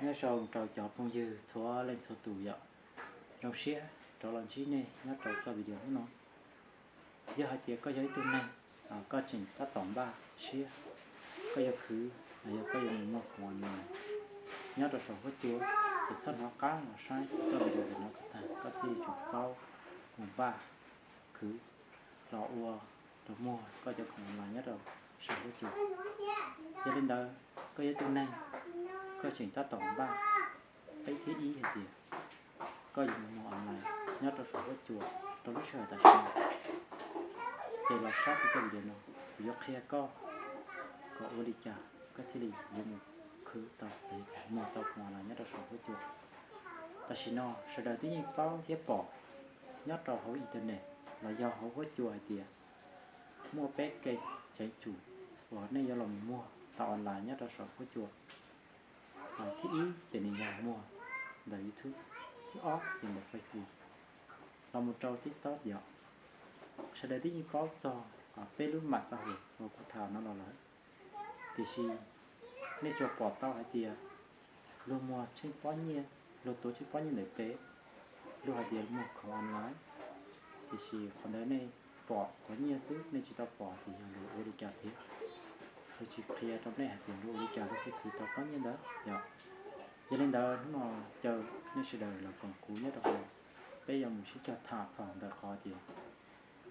Nyob zoo rau cov phooj ywg txhua leej txhua tus yom. Zoo siab rov los ntsib nej nyob rau txoj video hnub no. Yog hais tias koj yog ib tug neeg, koj tseem tab tom npaj siab, koj yuav khwv los yog koj yuav mus muag khoom online nyob rau saum huab cua, ces txhob hnov qab los saib txoj video no kom tag koj thiaj li tseem paub mus npaj khwv los ua, los muag koj cov khoom online nyob rau saum huab cua. Yog li ntawd, koj yog ib tug neeg, koj tseem tab tom npaj, qib thib ib hais tias koj yuav mus muag online nyob rau saum huab cua rau lub sij hawm tam sim no, ces los saib kuv txoj video no, kuv yuav qhia koj kom ua li cas koj thiaj li yuav mus khwv tau, muag tau khoom online nyob rau saum huab cua. Tam sim no sawv daws twb yeej paub thiab pom nyob rau hauv internet los yog hauv huab cua hais tias muaj peb kev ceev tsum uas nej yuav los mus muag tau online nyob rau saum huab cua. Thib ib ces nws yog muag ntawm YouTube, thib ob ces ntawm Facebook, los mus rau TikTok yom. Sawv daws twb yeej paub txog peb lub mam xaj hwm uas kuv tham no los lawm, tiam sis nej tsuas pom tau hais tias luag muag tsheej pob nyiaj, luag tuav tsheej pob nyiaj ntawm pem, luag hais tias muag khoom online, tiam sis qhov ntawd nej pom qhov nyiaj xwb, nej tsis tau pom tias yog luag ua li cas thiab. Luag tsis qhia rau nej hais tias luag ua li cas luag thiaj khwv tau pob nyiaj ntawd yom. Yog li ntawd hnub no caw nej sawv daws los koom kuv nyob rau hauv, peb yuav mus sib cog tham txog ntawm qhov tias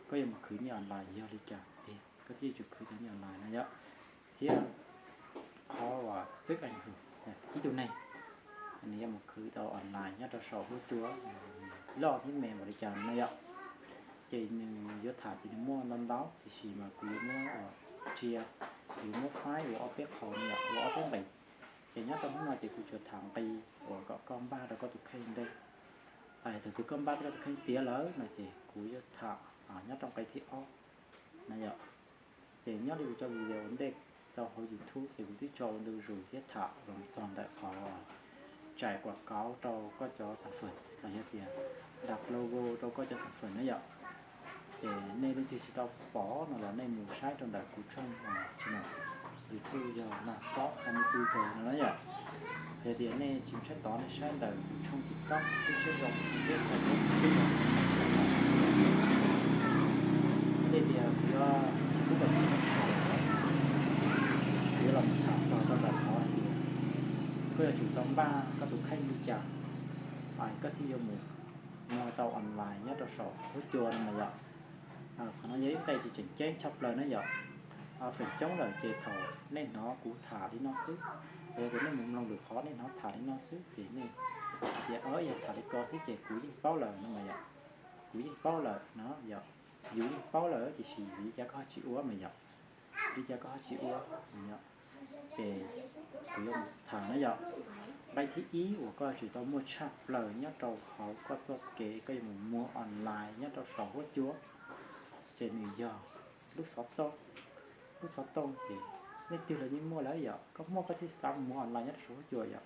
koj yuav mus khwv nyiaj online yog li cas tiag, koj thiaj yuav tsum khwv tau nyiaj online no yom. Thiab qhov uas xwb a ib tug neeg nws yuav mus khwv tau online nyob rau saum huab cua loj thiab me npaum li cas no yom. Ces nws yuav tham ces nws muaj ntau ntau, tiam sis mas kuv yuav muab tsia, kuv yuav muab faib ua ob peb qho no yom, ua ob peb nqe. Ces nyob rau hnub no ces kuv tsuas tham nqe uas kom koj npaj rau koj tus kheej ntej. Thaum twg koj npaj rau koj tus kheej tiav lawm no ces kuv yuav tham nyob rau nqe thib ob no yom. Ces nyob li kuv tso video ua ntej rau hauv YouTube ces kuv twb tso ua ntu zus thiab tham los txog ntawm qhov tsaim quam kauv rau koj cov xam fem los yog tias dam logo rau koj cov xam fem na yom. Ces nej leej twg tsis tau pom no los nej mus saib rau ntawm kuv tshooj channel YouTube yog Nag Xob hai mươi tư giờ no na yom. Yog tias nej tsis mus saib tod nej saib ntawm kuv tshooj TikTok Tub Siab Zoo thiab Facebook Tub Siab Zoo. Xws li tias kuv yuav, kuv yuav los mus tham txog rau ntawm qhov hais tias koj yuav tsum tau npaj koj tus kheej li cas koj thiaj yuav mus muag tau online nyob rau saum huab cua no mas yom. Qhov no yog ib nqe tsis tseem ceeb tshaj plaws na yom. Feem coob lawm ces thaum nej hnov kuv tham li no xwb, los yog tias nej mus mloog lwm qhov nej hnov tham li no xwb ces nej hais tias o yog tham li ko xwb ces kuv yeej paub lawm no mas yom. Kuv yeej paub lawm no yom. Yus yeej paub lawm tiam sis vim li cas koj ho tsis ua mas yom. Li cas koj ho tsis ua mas yom. Ces kuv yuav mus tham na yom. Nqe thib ib uas koj yuav tsum tau muaj tshaj plaws nyob rau hauv koj txoj kev koj yuav mus muag online nyob rau saum huab cua, ces nws yog lub xov tooj. Lub xov tooj ces leej twg los yeej muaj lawm yom, koj muaj koj thiaj xav mus muag online nyob rau saum huab cua yom.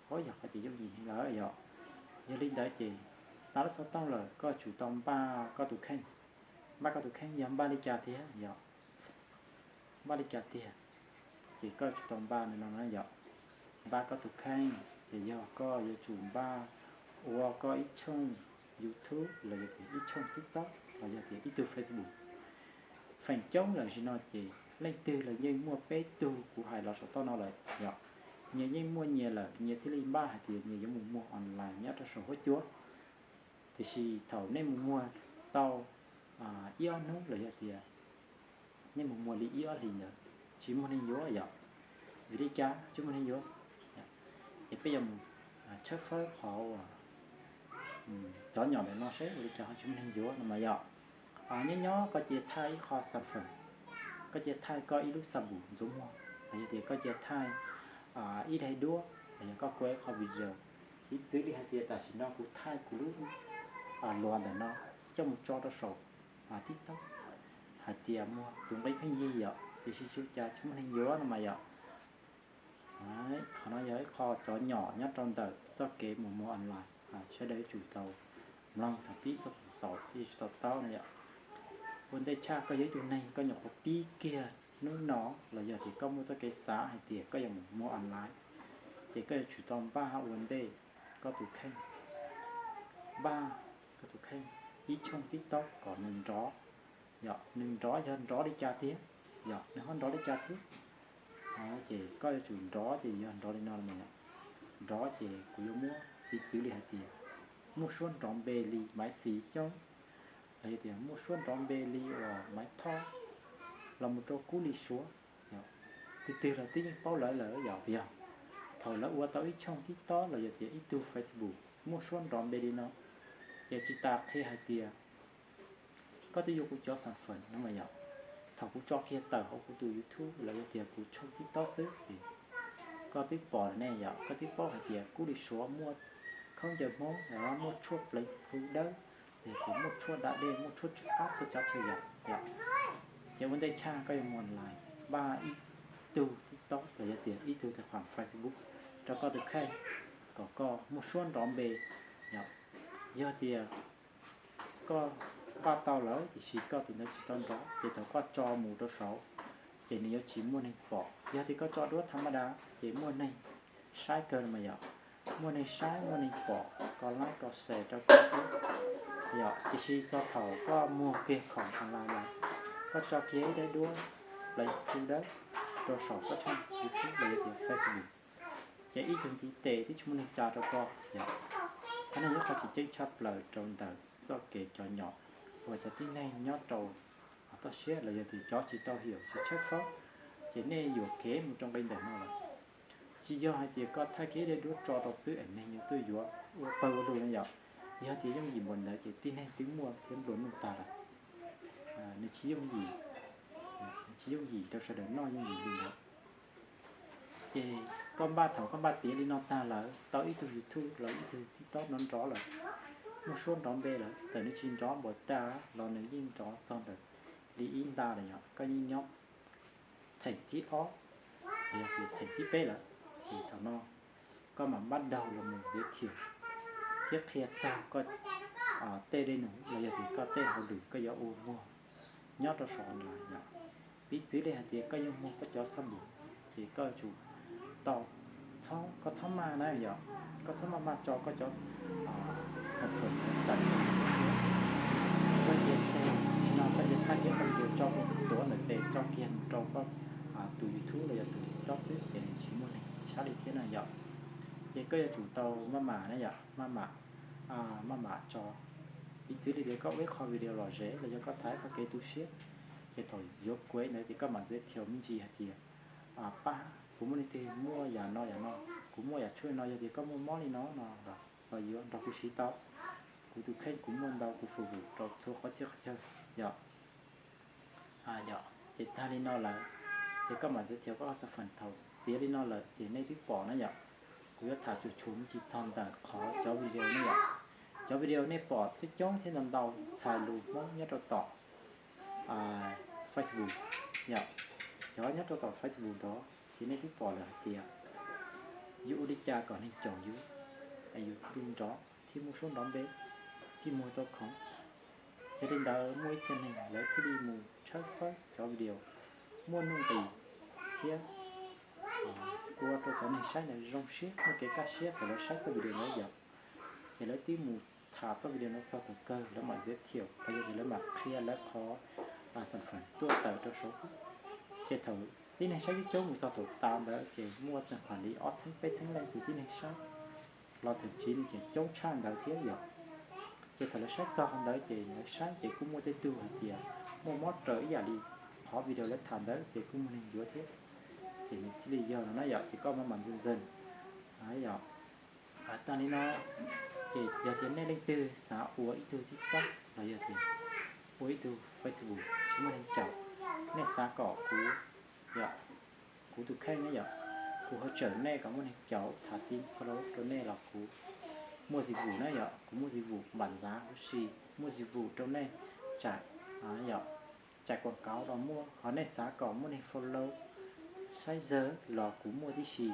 Qhov yog qhov ces yooj yim heev lawm yom. Yog li ntawd ces tau lub xov tooj lawm koj yuav tsum tau npaj koj tus kheej. Npaj koj tus kheej yog npaj li cas tiag yom? Npaj li cas tiag? Ces koj yuav tsum tau npaj no no yom. Npaj koj tus kheej ces yog koj yuav tsum npaj ua koj ib tshooj YouTube los yog tias ib tshooj TikTok los yog tias ib tug Facebook. Feem coob lawm sim no ces leej twg los yeej muaj peb tug kuv hais los saum toj no lawm yom. Nyias yeej muaj nyias lawm, nyias thiaj li npaj hais tias nyias yuav mus muag online nyob rau saum huab cua. Tiam sis thaum nej mus muag tau ib ob hnub los yog tias nej mus muag li ib ob hlis ntawd tsis muaj neeg yuav yom. Vim li cas tsis muaj neeg yuav? Ces peb yuav mus tshawb fawb qhov uas cov nyom ntawm no seb ua li cas ho tsis muaj neeg yuav no mas yom. Nyob nyob koj cia thaij ib qho xam fem, koj cia thaij koj ib lub xab npum ntxuav muag los yog tias koj cia thaij ib daim duab los yog koj kua ib qho video. Piv txwv li hais tias tam sim no kuv thaij kuv lub luag ntawm no coj mus tso rau saum TikTok hais tias muag tus nqi pheej yig yom, tiam sis tsis ua cas tsis muaj neeg yuav no mas yom. Qhov no yog ib qho cov nyom nyob rau ntawm txoj kev mus muag online, sawv daws yuav tsum tau mloog thaum pib txog thaum xaus thiaj yuav tsum tau taub no yom. Ua ntej tshaj koj yog ib tug neeg koj nyuam qhuav pib kiag hnub no los yog tias koj muaj txoj kev xav hais tias koj yuav mus muag online, Ces koj yuav tsum tau npaj ua ntej koj tus kheej, npaj koj tus kheej ib tshooj TikTok kom nws nrov. Yog nws nrov, yog nrov li cas tiag, yog nws ho nrov li cas thiab. Ces koj yuav tsum nrov ces yog nrov li no los mas yog, nrov ces kuv yuav muab piv txwv li hais tias muaj suab nrov npe li Maiv Xis Xyooj, los yog tias muaj suab nrov npe li uas Maiv Thoj, los mus rau Kub Lis Suav, yog twg twg los twb yeej paub lawv lawm yog, yog thaum lawv ua tau ib tshooj TikTok los yog tias ib tug Facebook muaj suab nrov npe li no, ces tsis tas qhia hais tias koj twb yuav kuv cov xam feem no mas yog, thaum kuv tso kiag tawm hauv kuv tus YouTube los yog tias kuv tshooj TikTok xwb ces koj twb pom lawm ne yog, koj twb paub hais tias Kub Lis Suav muaj khaub ncaws Hmoob, muaj tshuaj pleev plu dawb, yog tias muaj tshuaj da dej, muaj tshuaj tsw qab, tshuaj cov tshuaj yam yom. Ces ua ntej tshaj koj yuav mus online npaj ib tug TikTok los yog tias ib tug tài khoản Facebook rau koj tus kheej kom koj muaj suab nrov npe yom. Yog tias koj npaj tau lawm tiam sis koj tus ntawd tsis tau nrov ces thaum koj tso mus rau saud ces nws yuav tsis muaj neeg pom. Yog tias koj tso duab tha maj da ces muaj neeg saib kawg los mas yom, muaj neeg saib, muaj neeg pom, koj like koj share rau koj thiab yom. Tiam sis txog thaum koj muag kiag khoom online lawm, koj tso kiag ib daim duab pleev plu dawb rau saum koj tshooj YouTube los yog tias Facebook, ces ib tug ntiv tes twb tsis muaj neeg tsa rau koj yom. Qhov no yog qhov tseem ceeb tshaj plaws rau ntawm txoj kev cov nyom uas cov tib neeg nyob rau toj siab los yog tias cov tsis tau hiểu, tsis tshawb fawb, ces nej yuam kev mus rau nqi ntawm no lawm. Tsis yog hais tias koj thaij kiag ib daim duab tso rau xwb es neeg yuav tuaj yuav ua pawg ua lug no yom. Yog tias yooj yim npaum ntawd ces tib neeg twb muaj thiab nplua nuj tag lawm. Nws tsis yooj yim, nws tsis yooj yim rau sawv daws noj yooj yim li ntawd. Ces koj npaj, thaum koj npaj tiav li no tag lawm, tau ib tug YouTube los ib tug TikTok nrov nrov lawm, muaj suab nrov npe lawm, txawm nws tsis nrov npaum tas los nws yeej nrov txog ntawm li ib nta lawm yom, koj yeej nyob theem thib ob, yog tias theem thib peb lawm, ces thaum no koj mam npaj daug los mus giới thiệu thiab qhia txog koj tej dej num los yog tias koj tej hauj lwm koj yuav ua muag nyob rau saum online yom. Piv txwv li hais tias koj yuav muag koj cov xab npum, ces koj yuav tsum tau, koj txhob maj na yom, koj txhob maj maj tso koj cov sản phẩm ntawd tawm. Koj cia teg, nim no koj cia thaij kiag qhov video tso tuav ntawm tes tso kiag mus rau koj tus YouTube los yog tus TikTok xwb ces nws tsis muaj neeg saib li thiab na yom. Ces koj yuav tsum tau maj mam na yom, maj mam, maj mam tso. Piv txwv li tias koj ua ib qho video lom zem los yog koj tham ib qho kev tu siab, ces thaum yuav kuav ntawd ces koj mam giới thiệu me ntsis hais tias, pab, kuv muaj leej twg muaj yam no yam no, kuv muaj yam tshuaj no, yog tias koj muaj mob li no no los yuav nrog kuv siv tau. Kuv tus kheej kuv muaj ntau, kuv phục vụ rau txhua qhov txhia qhov chaw yom. Yom, ces tag li no lawm, ces koj mam giới thiệu koj sản phẩm. Thaum tiav li no lawm ces nej twb pom na yom, kuv yuav tham tsuas tshuav me ntsis txog ntawm qhov cov video ne yom. Cov video nej pom coob coob thiab ntau ntau txhais lus Hmoob nyob rau tom Facebook yom. Cov nyob rau tom Facebook ntawd ces nej twb pom lawm hais tias yuav ua li cas kom neeg caum yus, es yus thiaj li nrov thiab muaj suab nrov npe, thiaj muag tau khoom. Yog li ntawd muaj ib txhia neeg lawv thiaj li mus tshawb fawb cov video muaj nuj nqis thiab ua rau cov neeg saib ntawd zoo siab, muaj kev kaj siab thaum lawv saib txoj video ntawd yom. Ces lawv twb mus tham txoj video no txog thaum kawg, lawv mam giới thiệu los yog tias lawv mam qhia lawv qhov sản phẩm tuaj tawm rau saud xwb. Ces thaum tib neeg saib coob coob mus txog thaum tas ntawd ces muaj tag nrho li ob txheeb peb txheeb leej twg tib neeg saib, los thậm chí ces coob tshaj ntawd thiab yom. Ces thaum lawv saib txog ntawd ces lawv saib ces kuj muaj tej tug hais tias muaj mob raws ib yam li qhov video lawv tham ntawd ces kuj muaj neeg yuav thiab. Ces nws thiaj li yog no na yom, ces koj maj mam ntxees ntxees yom. Tag li no, ces yog tias nej leej twg xav ua ib tug TikTok los yog tias ua ib tug Facebook tsis muaj neeg caum, nej xav kom kuv, yom, kuv tus kheej ne yom, kuv hỗ trợ nej kom muaj neeg caum, thả tin follow rau nej los kuv muaj dịch vụ na yom, kuv muaj dịch vụ quảng cáo huv si, muaj dịch vụ rau nej chạy, yom, chạy quảng cáo los muaj, ho nej xav kom muaj neeg follow, saib zawg los kuv muaj tib si.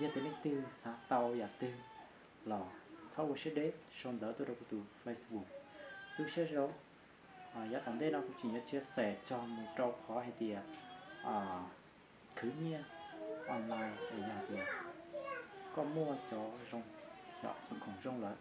Yog tias leej twg xav tau yam twg los txhob ua siab deb, sau ntawv tuaj rau kuv tus Facebook. Lub sij hawm yav tom ntej no kuv tseem yuav chia sẻ txog mus rau qhov hais tias khwv nyiaj online, yog tias Koj muaj cov zoo, cov khoom zoo lawm.